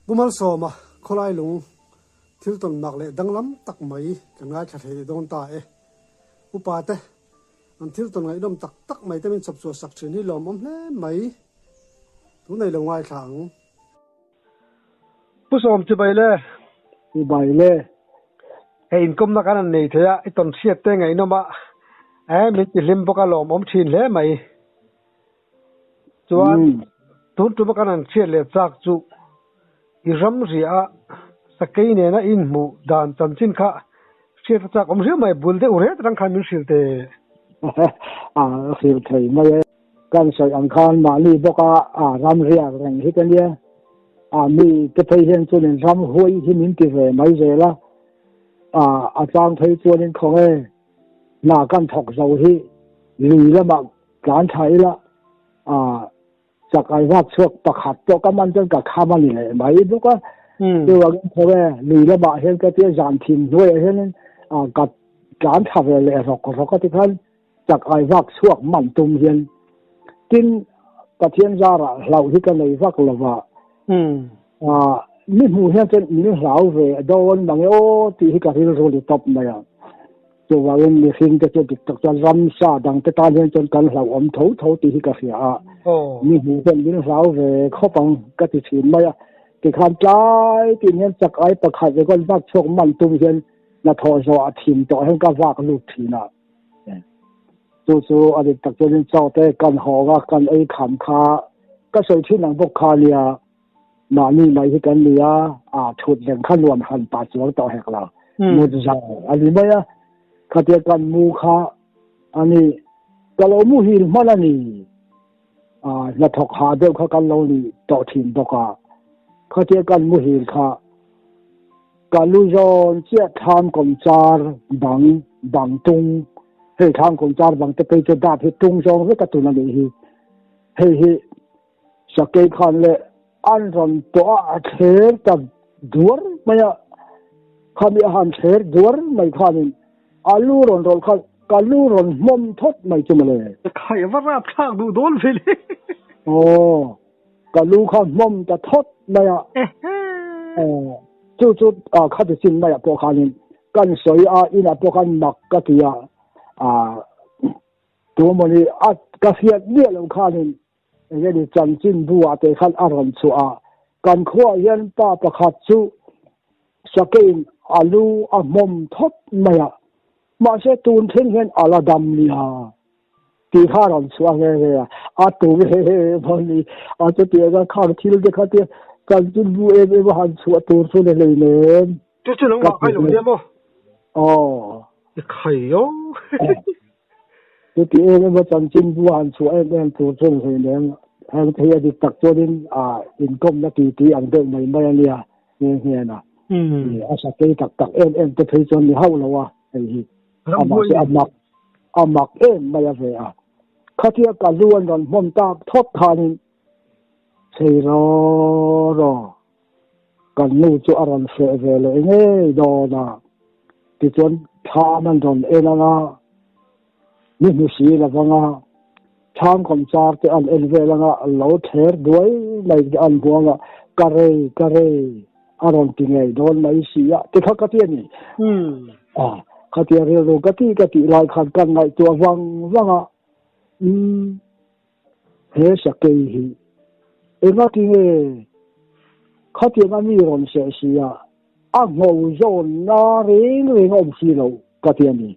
Pu Malsawma khawlai lung thil tawn mak leh danglam tak mai kan ngaithla thei leh dawn ta e. Upa te, an thil tawn ngaihnawm tak tak mai te min chhawp chhuah sak thin hi lawmawm hle mai. Tunei lo ngaithla ang. Pu Sawm chibai le. Chibai le. Hei inkawmna kan han nei thei a, i tawn hriat te ngaihnawm a, eh min ti hlim bawk a lawmawm thin hle mai. Chuan tun tuma kan han hriat leh chak chu i ram riah a sakei nena i inhmuh dan chanchin kha hriat a chak awm riau mai, bul deuh ret rang khan min hrilh teh. A hrilh thei mai e. Kan sawi ang khan mahni bawka ram riak reng hi ka nia. A mi te phei hian chuanin ram huai hi min ti ve mai zel a, a tlang phei chuanin khawnge hna kan thawk zo hi lui lamah tlan tha ila a chakai vak chhuak pakhat pawh ka man chuan ka kham a ni leh mai bawk a. Chuvangin khawnge lui lamah hian ka tia zan thim hnuaiah hianin ka tlan tha ve leh rawk rawk a tikhan chakai vak chhuak man tum hian tin Pathian zarah hlauh hi ka nei vak lo va, mi hmuh hian chuan min hlau ve dawn mange aw tih hi ka rilru ni tawp mai a. Chuvangin mihring te chu dik tak chuan ramsa dang te tan hian chuan kan hlauhawm tho tho tih hi ka hria a, mi hmuh chuan min hlau ve khawp ang ka ti thin mai a. Tikhan tlai tin hian chakai pakhat ve kawn vak chhuak man tum hian hnathawh zawh a thim tawh hian ka vak lut thin a. Chu chu a dik tak chuanin chaw te kan hawng a, kan ei kham kha ka sawi thin ang bawk kha nia, mahni mai hi kan ni a, a thut reng kha nuam hran pah chuang tawh hek lo, mut zau a ni mai a, khatia kan mu kha a ni, ka lo muhil hman a ni, a hnathawk hah deuh kha kan lo ni tawh thin bawk a, khatia kan muhil kha. Ka lu zawn chiah thlam kawmchar bang bang tung, hei thlam kawmchar bang te phei chu dap hi tung zawng vek a tun a nih hi. Hei hi sakei khan leh an rawn tawh a, a thler ta duar mai a, khami a han thler duar mai khanin a lu rawn rawlh khan ka lu rawn hmawm thawt mai chu mawle. Khai va rap thlak duh dawn ve le. Aw. Ka lu kha hmawm ta thawt mai a, chu chu khati chin maiah pawh khanin kan sawi a, inah pawh khan mak ka ti a, tumawni a ka hriat miah lo khanin enge ni chanchin bu ah te khan a rawn chhuah a, kan khuaah hian pa pakhat chu sakeiin a lu a hmawm thawt mai a, mahse tun thleng hian a la dam nia. Tih kha a rawn chhuah nghe nghe a, a tu he he maw ni, a chutiang a khang thil te kha te kan chu bu em em a han chhuah tur chu ni hlei nem. Chu chu nangmah khai lo nia maw? Aw. I khai aw. Chuti em em a chanchin bu a han chhuah em em tur chu ni hlei nem. Heng te hi a dik tak chuanin a inkawmna ti ti ang deuh mai mai a nia nghe nghe na. A sakei tak tak em em te phei chuan ni hauh lo a hei hi. Amah chu a mak a mak em mai a ve a. Khatia ka lu an rawn hmawm tak thawt khanin chei raw raw kan nu chu a rawn hreh ve leh ngei dawn a. Tichuan thlam an rawn en ang a, ni hmu si lo vang a, thlam kawmchar te an en vel ang a, lo thler duai mai te an hmu ang a, ka rei ka rei. A rawn ti ngei dawn mai si a, ti kha ka ti a ni. A, khatia rilru ka ti ka tih lai khan kan ngaihtuah vang vang a, umm, he sakei hi engati nge khatiang a mi rawn seh si a, a ngho zawn na reng reng a awm si lo ka ti a ni.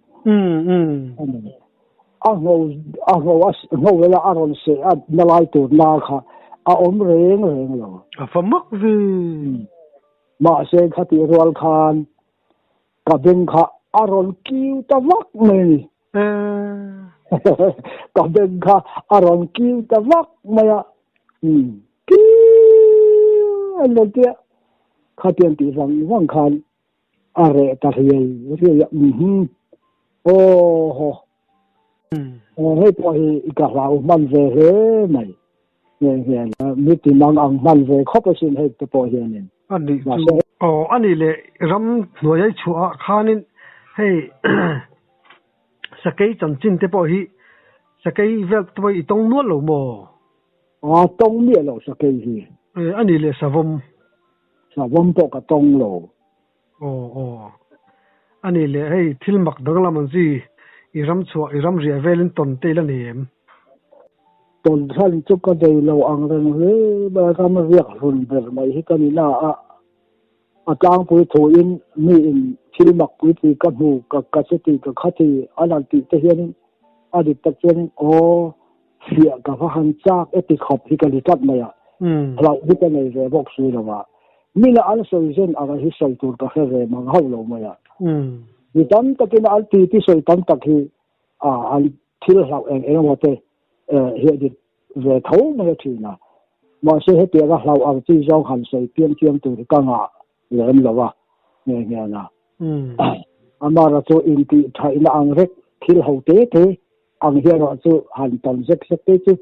A ngho a ngho a ngho ela a rawn seh a na lai tur na kha a awm reng reng lo. A fa mak ve. Mahse khatih rual khan ka beng kha a rawn kiu ta vak mai a ni. Ka beng kha a rawn kiu ta vak mai a. Kiu an rawn ti a. Khatiang tih vang vang khan A reh ta riai riai a, umm aw haw. Hei pawh hi i ka hlau hman ve hle mai nghe nghe a, mi ti mang ang hman ve khawp asin hei te pawh hianin. A nih chu. Aw a nih leh ram hnuai a i chhuah ah khanin hei sakei chanchin te pawh hi sakei vel te pawh hi i tawng nual lo maw? A tawng miah lo sakei hi. A nih leh savawm. Savawm pawh ka tawng lo. Aw aw. A nih leh hei thil mak danglam ang chi i ram chhuah i ram riah velin tawn te ila nei em? Tawn chhan chu ka nei lo ang reng hle mai a, ram riak hlun ber mai hi ka ni na a, a tlangpui thuin mi in thil mak pui pui ka hmu ka ka chuti ka khati an han tih te hianin a dik tak chuanin aw fiah ka va han chak e ti khawp hi ka ni tlat mai a, hlauh hi ka nei ve bawk si lo a, mina an sawi zen anga hi sawi tur ka hre ve mang hauh lo mai a. Mi tam takin an ti ti sawi tam tak hi an thil hlauh eng eng emaw te hi a dik ve tho mai a thin a, mahse hetianga hlauh ang chi zawng han sawi piang chiang tur hi ka ngah lem lo a nghe nghe a. Amara chu intih thaihna ang vek thil ho te te ang hi erawh chu han tawn zek zek te chu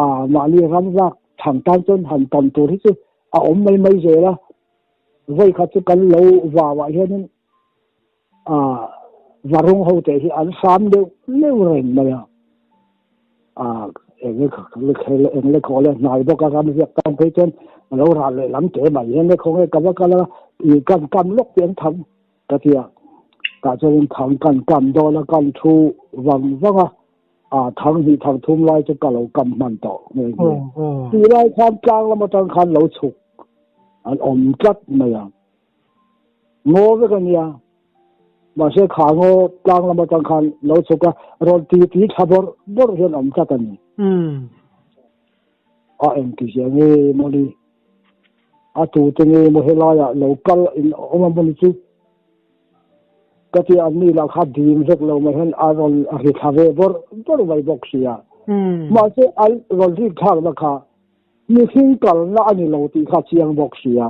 a mahni ram lak thang tan chuan han tawn tur hi chu a awm mai mai zel a. Vawi khat chu kan lo vauah hianin a varung ho te hi an hram deuh deuh reng mai a. A eng eng le khaw le hnai bawk a ram ziak tan phei chuan a lo ral leh lam te mai hian le khaw nge ka va kal a i kan kam lawk tih an tham ka ti a. Tah chuanin thang kan kam dawn a kan thu vang vang a, a thang hnih thang thum lai chu ka lo kam hman tawh nghe nghe. Tih lai khan tlang lam atang khan lo chhuk an awm tlat mai a. Ngaw vek a nia, mahse kha ngaw tlang lam atang khan lo chhuk a, rawn ti ti thla bawrh bawrh hian awm tlat a ni. A engti zia nge mawni? A tute nge maw helaiah lo kal in awm a mawni chu? Ka ti an ni lah kha dim vek lo mai hian a rawn ri thla ve bawrh bawrh mai bawk sia. Mahse an rawn rik thlakna kha mihring kalna a ni lo tih kha chiang bawk sia.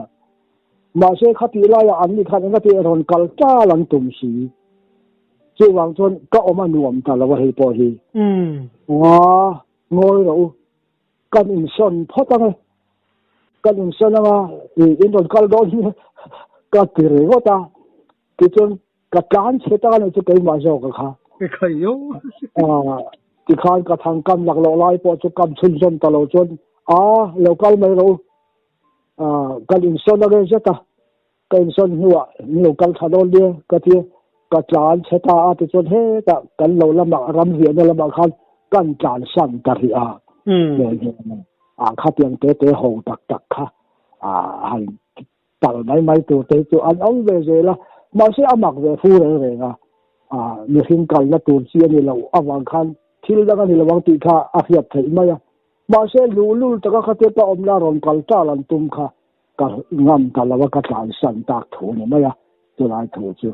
Mahse khatih laiah an ni khan engati rawn kal tal an tum si. Chuvang chuan ka awm a nuam ta lo a hei pawh hi. Aa ngawi rawh u. Kan insawn phawt ang e. Kan insawn ang a, i in rawn kal dawn hi ka ti ringawt a. Tichuan ka tlan chhe tak a ni chu keimah zawk a kha. Aa tikhan ka thang kam laklawh lai pawh chu kam chhunzawm ta lo chuan aa lo kal mai rawh u. Aa kan insawn ang e zet a. Ka insawn hnuah min lo kal tha dawn nia ka ti a, ka tlan chhe ta a tichuan hetah kan lo lamah ramriahna lamah khan kan tlansan ta rih a. A khatiang te te ho tak tak kha a han tal mai mai tur te hi chu an awm ve zel a, mahse a mak ve fu reng reng a, mihring kalna tur chi a ni loh avang khan thil dang a ni lo ang tih kha a hriat theih mai a, mahse luhlul taka khatia ka awmna rawn kal tal an tum kha Ka ngam ta lo a, ka tlansan tak thu a ni mai a, chulai thu chu.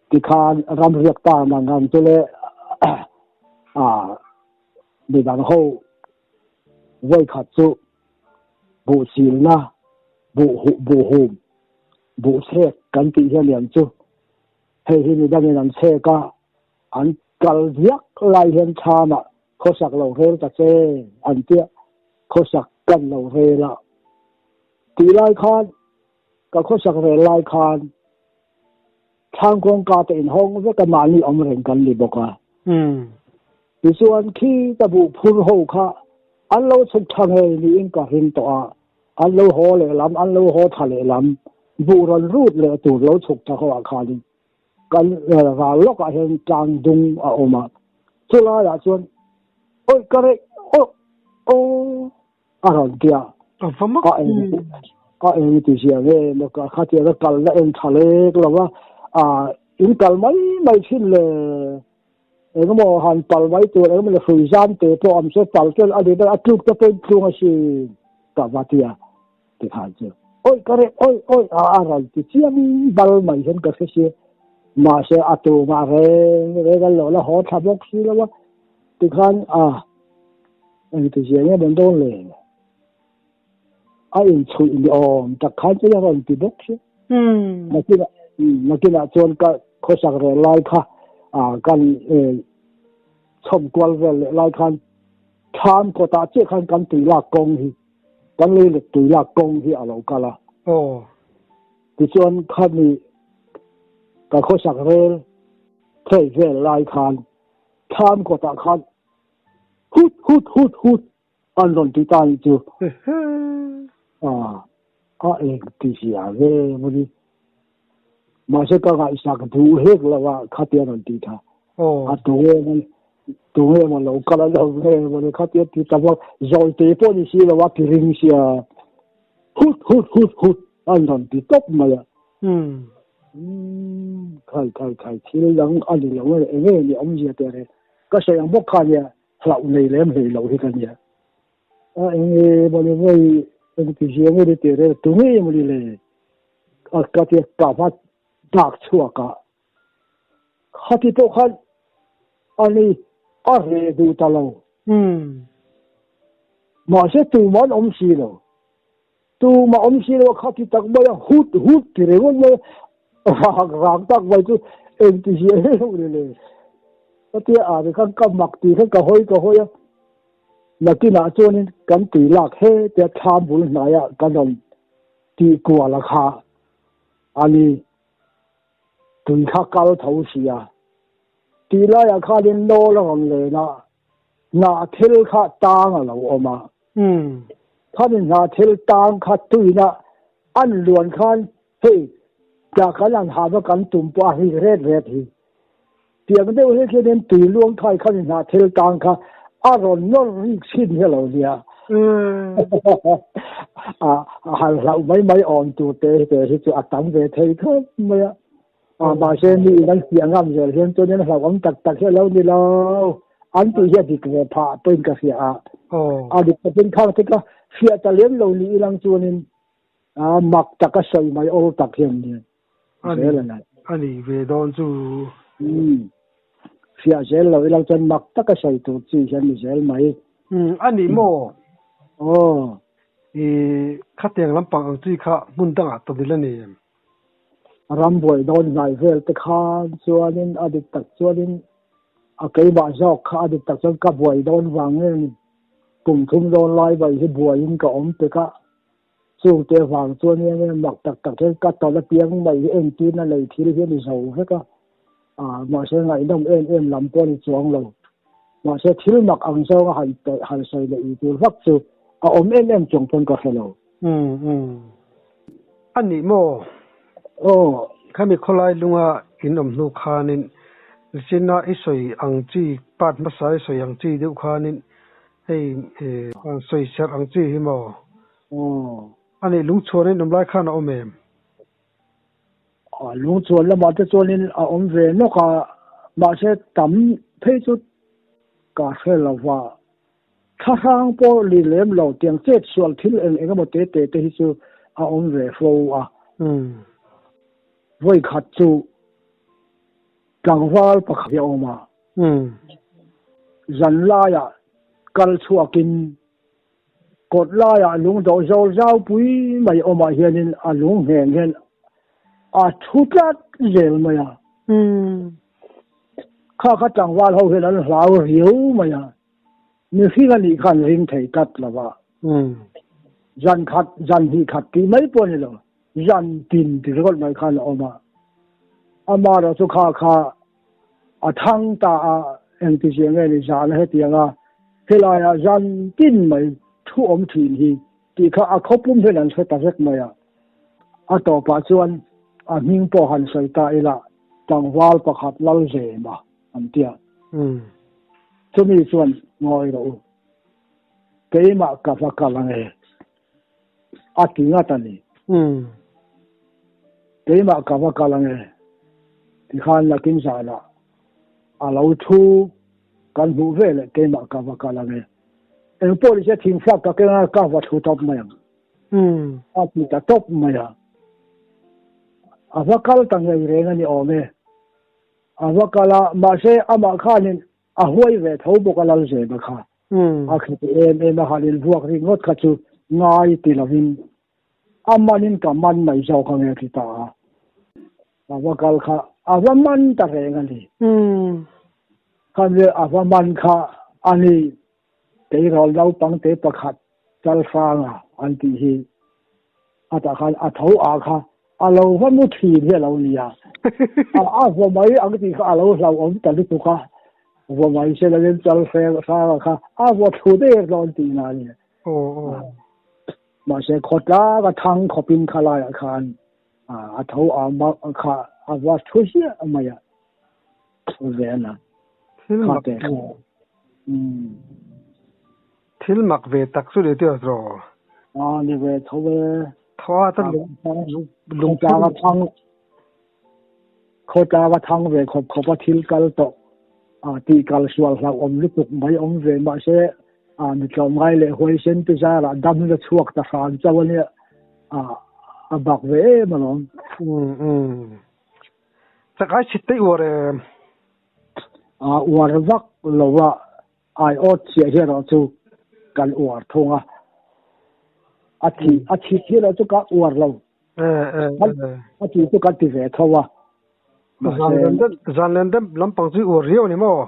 Tikhan ramriak ta nang ang chu le a midang ho vawikhat chu buh chilna, buh buh hum, buh chhek kan tih hian lian chu hei hi midangin an chhek a, an kal viak lai hian chhamah khawsak lo rel ta che an tia. Khawsak kan lo rel a tih lai khan ka khawsak rel lai khan thlang kawngka te inhawng vek a mahni awm reng kan ni bawk a. Tichuan khi ka buh phur ho kha an lo chhuk tha ngei niin ka ring tawh a, an lo haw lehlam an lo haw tha lehlam buh rawn rut leh tur lo chhuk tha ho ah khanin kan ral lawkah hian tlang dung a awm a, chulaiah chuan awi ka reh aw aw a rawn ti a, a eng a eng ti zia nge maw ka khatiang a kalna en tha lek lo a, a in kal mai mai thin le engemaw han pal mai tur engemaw le hrui zam te pawh awm se pal tel a ni ber a tluk te pawhin tlung a sin ka va ti a. Tikhan chu awi ka reh awi awi a a rawn ti chiang bal mai hian ka hre sia. Mahse a tumah reng reng an lo la haw thla bawk si lo a. Tikhan a engti zia nge mawn dawn le? A inchhuih ni awm tak khan chu a rawn ti bawk sia. Nakinah nakinah chuan ka khawsak rel lai kha a kan chhawm kual vel leh lai khan thlam kawtah chiah khan kan tui lak kawng hi Kan lei let tui lak kawng hi a lo kal a. Tichuan khami ka khawsak rel thei vel lai khan thlam kawtah khan hut hut hut hut an rawn ti ta anih chu. A eng ti zia ve maw ni. Mahse ka ngaihsak duh hek lo a khatia rawn ti tha. A tunge maw tunge maw lo kal a lo nge maw ni khatia ti ta vak zawi te pawh ni si lo a ti ring sia hut hut hut hut an rawn ti tawp mai a. Umm khai khai khai thil dang a ni lo nge enge ni awmzia teh reng ka sawi ang bawk kha nia hlauh nei lem hlei lo hi ka nia. A enge maw le vawi engti zia nge ni teh reng tunge maw ni le a ka tia ka va dak chhuak a khati pawh khan ani a reh duh ta lo. Mahse tumah an awm si lo. Tumah awm si lo a khati tak mai a hut hut ti ringawt mai a rak rak tak mai chu engti zia hle lo ni le. Ka tia a ni khan ka mak tih khan ka hawi ka hawi a. Nakinah chuanin kan tui lak he tia thlam bul hnaiah kan rawn tih kual a kha a ni. Tui kha kal tho si a. Tih laiah khanin nawl a rawn len a, hnah thil kha tang a lo awm a. Khami hnah thil tang kha tuina an luan khan hei tah kan han hahna kan tum pawh a rik ret ret hi. Tiang deuh hi khianin tui luang thai khami hnah thil tang kha a rawn nawr rik chhin hi a lo nia. A han hlauh mai mai awm tur te te hi chu a tam ve thei khawp mai a. Mahse mi in an fiah ngam zel hian chuanin hlauhawm tak tak hi a lo ni lo. An tih hi a dik ve phah pawhin ka hria a. A dik takin khang te kha fiah ta lem lo ni ilang chuanin mak taka sawi mai awl tak hian nia. Zel a ni. A ni ve dawn chu. Fiah zel lo ilang chuan mak taka sawi tur chi hian ni zel mai. A ni maw? Aw. I khatiang lampang ang chi kha hmun dangah tawlh a ni em? Rambuai dawn hnai vel te khan chuanin a dik tak chuanin a keimah zawk kha a dik tak chuan ka buai dawn vang nge ni kum thum dawn lai mai hi buaiin ka awm pek a, chungte vang chuan enge mak tak tak hian ka tawlh apiang mai hi entirna lei thil hi a ni zo vek a, mahse ngaihnawm em em lam pawh a ni chuang lo. Mahse thil mak ang zawnga han han sawi leh intur vak chu a awm em em chung pawn ka hre lo. Umm umm. A nih maw? Aw. Khami khawlai lunga in awm hnu khanin Zina i sawi ang chi, part hmasa i sawi ang chi deuh khanin hei sawi serh ang chi hi maw? Aw. A nih lungchhuan in awm lai khan a awm em? A lungchuan lamah te chuanin a awm ve nawk a, mahse tam phei chu ka hre lo va. Thlahrang pawh li lem lo tiang chet sual thil eng eng emaw te te te hi chu a awm ve fo a. Vawi khat chu tlangval pakhat hi a awm a, zan laiah kal chhuakin Kawt laiah lungdawh zawl zau pui mai awmah hianin a lung ngheng hian a thu tlat zel mai a. Kha kha tlangval ho hian an hlau riau mai a, mihring a nih kha an ring thei tlat lo va. Zan khat, zan hnih khat tih mai pawh a ni lo, zan tin ti ringawt mai khan a awm a. Amaherawh chu kha kha A thang ta a, engtizia nge ni zahna hetiang a, helaiah zan tin mai thu awm thin hi tih kha a khawpum hian an hre ta vek mai a. A tawpah chuan a hming pawh han sawi ta ila, tlangval pakhat lal ve ma an ti a. Chumi chuan ngawi rawh u, keimah ka va kal ange a ti ngat a ni. Keimah ka va kal ange tikhan nakin zanah a lo thu kan hmuh ve leh keimah ka va kal ange. Engpawh nise thingfak ka keng a ka va thu tawp mai ang. A ti ta tawp mai a. A va kal ta ngei reng a ni awm e. A va kal a, mahse amah khanin a huai ve tho bawk a Lalzema kha. A khiti em em a han invuak ringawt kha chu ngai ti lovin a manin ka man mai zawk ang e ti ta a. A va kal kha a va man ta reng a ni. Khan vel a va man kha a ni tleirawl naupang te pakhat Chalhranga an tih hi a tah khan a tho ah kha a lo va mu thin hi a lo ni a. A vaw mai ang tih kha a lo hlauhawm ta lutuk a. Vaw mai se lovin Chalhranga kha a vaw thlu der dawn tihna a ni. Mahse khawtlang a thang khawpin khalaiah khan a tho a kha a va thu hiah mai a ve a na Thil kha mak te kha. Thil mak ve tak chu ni tih rawh. A ni ve tho e. Tho a ta lung lung Khawtlang a thang khawtlang a thang ve khawp khawp a thil kal tawh a tih kal sual hlauhawm lutuk mai awm ve mahse a mi tlawmngai leh huaisen te zarah dam la chhuak ta hran chauh a nia a a bak ve em alawm. Chakai chhit te uar em? A uar vak lo a, aiawt chiah hi erawh chu kan uar thung a, a thi a chhit hi erawh chu ka uar lo. A ti chu kan ti ve tho a. Mahse Zan len den lampang chu i uar riau a ni maw?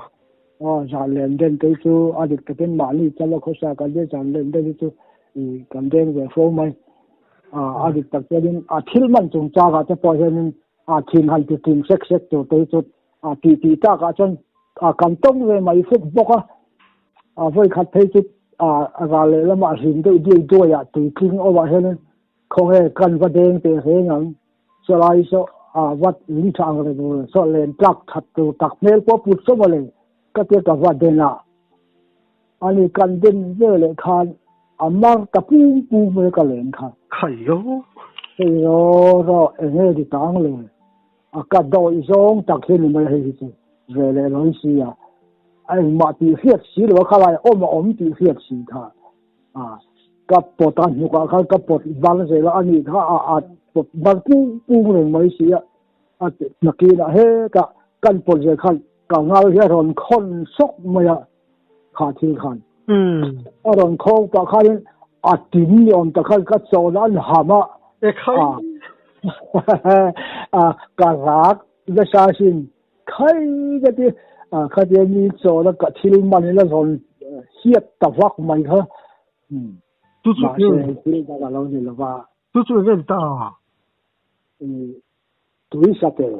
Aw, zan len den te chu a dik takin mahni chala khawsa kan nia zan len den hi chu i kan deng ve fo mai. A dik tak chuanin a thil man chungchangah te pawh hianin a thin han ti tling sek sek tur te hi chu a tih tih takah chuan a kan tawng ve mai fuk bawk a. A vawi khat phei chu a ral leh lamah hlim deuh diai duaiah tuitling awmah hianin khawnge kan va deng teh reng ang. Chawlai saw a vat li tha ang reng reng saw len tlak that tur tak hmel pawh put saw mawle ka tia ka va den a. Ani kan den ve leh khan a mar ta pung pung mai ka len kha. Khaio. Hei raw raw enge ni tang le a ka dawih zawng tak hi ni mai hei hi chu ve leh lawi si a. A engmah tih hriat si lo a khalai awm a awm tih hriat si kha. A ka pawt a hnukah khan ka pawt bang zel a, ani kha a a pawt bang pung pung reng mai si a, a nakinah hetah kan pawt zel khan ka ngal hi a rawn khawn sawk mai a kha thil khan. A rawn khawng pah khanin a tin ni awm tak khan ka chawn a an ham a, a ka rak nasa asin Khai ka ti, khatia mi chawla ka thil man ila zawn hiat ta vak mai kha. Chu chu Mahse hei thil dang a lo ni lo va. Chu chu eng nge ta? Tui satel.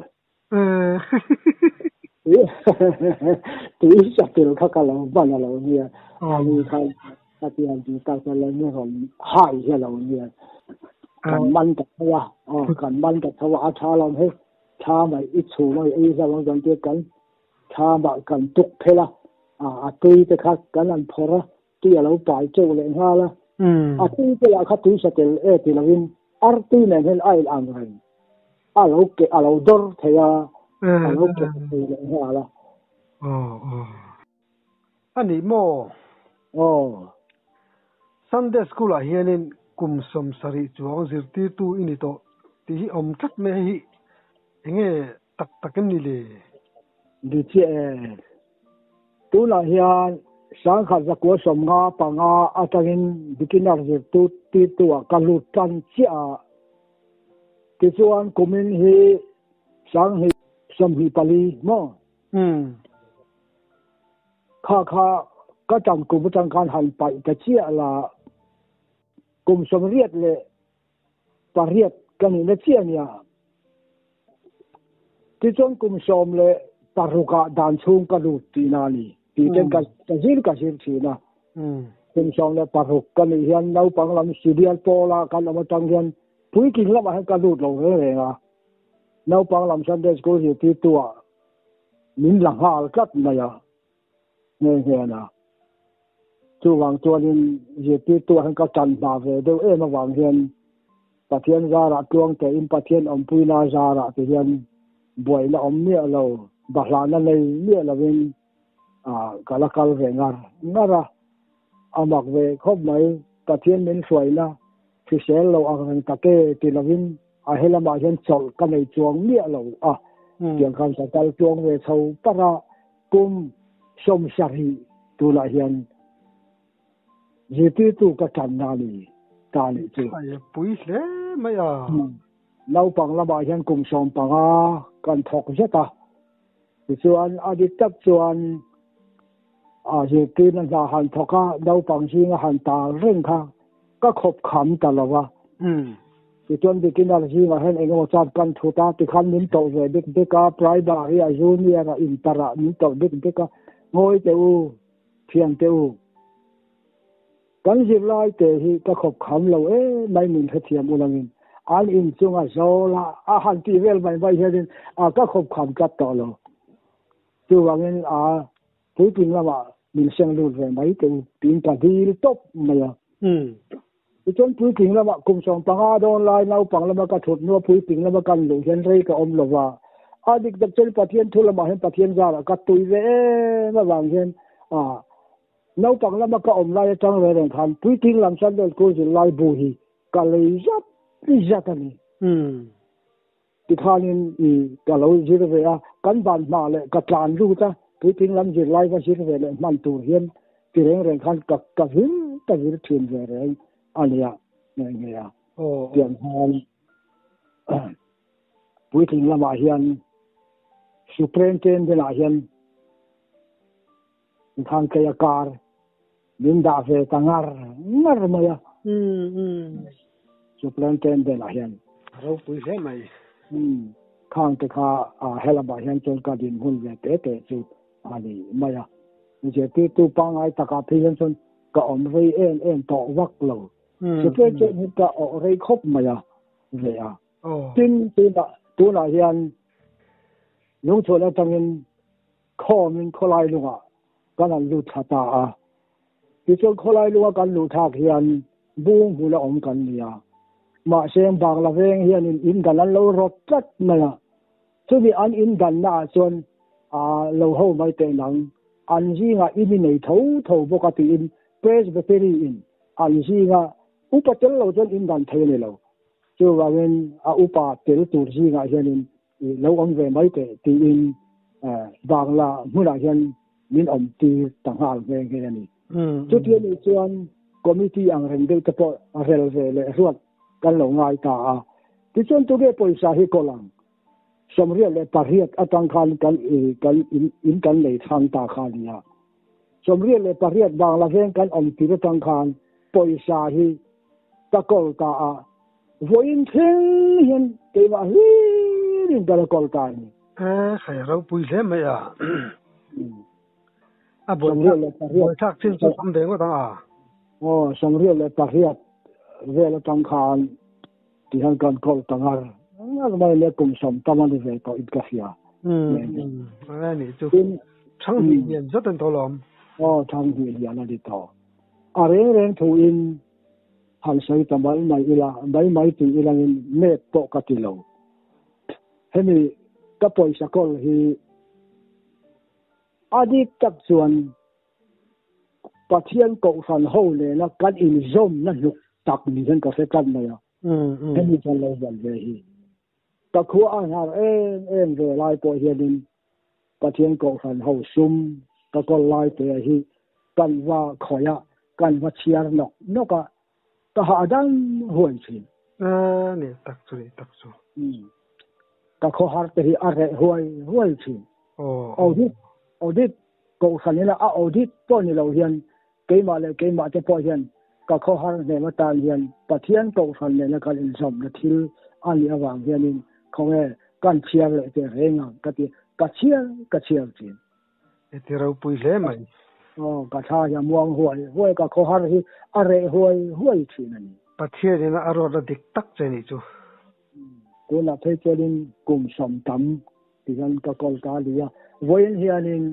Tui satel kha ka lo hman a lo nia. Ani khan khatia ti tak chuan lo ni rawn hai hi a lo nia. Kan man ta tho a, kan man ta tho a, a tha lo hei. Thla mai i chhum a i ei hlauh ang chuan tia kan thla mah kan tuk phel a, a tui te kha kan han phawrh a, tui a lo pai teuh leh nghal a. A tui te lah kha tui sa tel e ti lovin ar tui nen hian a in ang reng, a lo keh a lo dawr thei a, a lo keh thei leh nghal a. A nih maw? Aw. Sunday School ah hianin kum 70 chuang zirtirtu i ni tawh tih hi awm tlat mai hei hi enge tak tak em ni le? Ni chiah e. Tunah hian 1995 atangin beginner zirtu tirtu ah ka lut tan chiah a. Tichuan kumin hi 2024 maw? Kha kha ka tan kum atang khan han paih ta chiah la, kum 88 ka nihna chiah nia. Tichuan kum 16 ah dan chhung ka lut tihna a ni tih ten ka zir ka zir thin a. Kum 16 ka nih hian naupang lam sibial pawla kan awm atang hian puitling lamah hian ka lut lo reng reng a. Naupang lam Sunday School zirtirtu ah min la nghal tlat mai a, nghe hian a. Chuvang chuanin zirtirtu ah hian ka tan hma ve deuh em avang hian Pathian zarah tluang tein Pathian awmpuina zarah ti hian buaina awm miah lo, bahlahna nei miah lovin ka la kal ve ngar ngar a. A mak ve khawp mai, Pathian min hruaina hrisel lo ang reng tak e ti lovin A he lamah hian chawlh ka nei chuang miah lo a, tiang khan ka kal tuang ve chho parh a, kum 70 tunah hian zirtirtu ka tanna a ni ta a nih chu. A pui hle mai a. Naupang lamah hian kum 15 kan thawk zet a, tichuan a dik tak chuan a zirtirna hna han thawk a, naupang zinga han tal reng kha ka khawp kham ta lo a. Tichuan beginner zingah hian eng emaw chan kan thut a, tikhan min tawlh ve bik bik a, primary a junior a inter ah min tawlh bik bik a, ngawi teh u, thian teh u. Kan zirlai te hi ka khawp kham lo em mai min hrethiam ulangin an inchunga zawla a han tih vel mai mai hianin a ka khawp kham tlat tawh lo. Chuvangin a puitling lamah min seng lut ve mai teh u tiin ka dil tawp mai a. Tichuan puitling lamah kum 15 dawn lai naupang lama ka thut hnua puitling lama kan luh hian rei ka awm lo va. A dik tak chuan Pathian thu lamah hian Pathian zarah ka tui ve em avang hian a Naupang lama ka awm lai atang reng reng khan puitling lam Sunday School zirlai bu hi ka lei zat zat a ni. Tikhanin i ka lo zir ve a, kan ban hma leh ka tlan lut a, puitling lam zirlai va zir ve leh hman tur hian ti reng reng khan ka ka zir ka zir thin ve reng a nia nghe nghe a. Tiang khan puitling lamah hian Superintendent ah hian Khan kei a kar min dah ve ta ngar ngar mai a. Superintendent ah hian. A ropui hle mai. Khang te kha helamah hian chuan ka din hun ve te te chu a ni mai a. Zirtirtu pangngai takah phei hian chuan ka awm rei em em tawh vak lo. Superintendent hi ka awh rei khawp mai a ve a. Tin, tunah hian lungchhuan atangin Khawmin khawlai lungah kan han lut thla ta a. Tichuan khawlai lunga kan luh thlak hian bung hmul a awm kan ni a. Mahse Bangla veng hianin in dan an lo rawt tlat mai a. Chumi an in danna ah chuan a lo ho mai teh nang, an zingah in i nei tho tho bawk a tiin Presbytery in an zinga upa tel lo chuan in dan thei a ni lo. Chuvangin a upa tel tur zingah hianin lo awm ve mai teh tiin Bangla hmunah hian min awm tir ta nghal nghe nghe a ni. Chuti a nih chuan committee ang reng deuh te pawh rel ve leh ruat kan lo ngai ta a. Tichuan tunge pawisa hi kawl ang? 88 atang khan kan kan in kan nei thang ta kha a ni a. 88 Bangla veng kan awm tir atang khan pawisa hi ka kawl ta a. Vawiin thleng hian keimah hlirin ka la kawl ta a ni. E, hei ropui hle mai a. A buaithlak chin chu tam ve ngawt ang a. Aw, 88 vel atang khan tihian kan kawl ta ngar ngar mai le kum sawm tam a ni ve tawh in ka hria. A nih chu. Thang hnih lian zat an tawh lawm. Aw, thang hnih lian a ni tawh. A reng reng thuin Han sawi ta mai mai ila, mai mai tih ilangin nep pawh ka ti lo. Hemi ka pawisa kawl hi a dik tak chuan Pathian Kohhran ho nena kan inzawmna hnuk tak ni hian ka hre tlat mai a. Hemi kan lo zan ve hi. Ka khua a hnar em em ve lai pawh hianin Pathian Kohhran ho sum ka kawl lai te hi kan va khawih a, kan va chhiar nawk nawk a, ka hahdam huai thin. A ni tak chu ni tak chu. Ka khawhar te hi a reh huai huai thin. Audit, audit, Kohhran ila a audit pawh ni lo hian keimah leh keimah te pawh hian ka khawhar hnem atan hian Pathian Kohhran nena kan inzawmna thil a nih avang hianin khawnge kan chhiar leh teh reng ang ka ti, ka chhiar ka chhiar thin. I ti ropui hle mai. Aw, ka thla hi a muang huai huai, ka khawhar hi a reh huai huai thin a ni. Pathian ina a ruatna dik tak che nih chu. Tunah phei chuanin kum sawm tam tihian ka kawl ta a ni a, vawiin hianin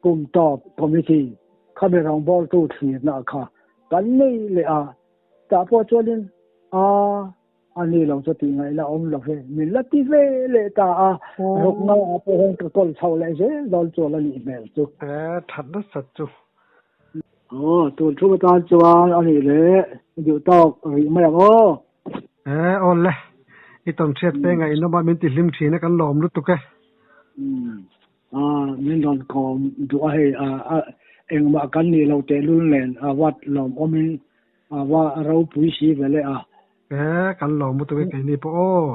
kum tawp committee khami rawngbawltu thlirna kha kan nei leh a, tah pawh chuanin a a ni lo chu tih ngaihna awm lo ve, min la ti ve leh ta a, ruk nga ah pawh hian ka kawl chho leh zel dawn chuan a nih hmel chu. E, that nasat chu. Aw, tun thu atan chuan a nih leh duh tawk rih mai ang aw. E, aw le, i tawn hriat te ngaihnawm a min ti hlim thin a kan lawm lutuk e. A, min rawn kawm duh a hei, a engmah kan nih loh tehlul nen a vat lawmawmin a va ropui si ve leh a. E, kan lawm lutuk e keini pawh aw.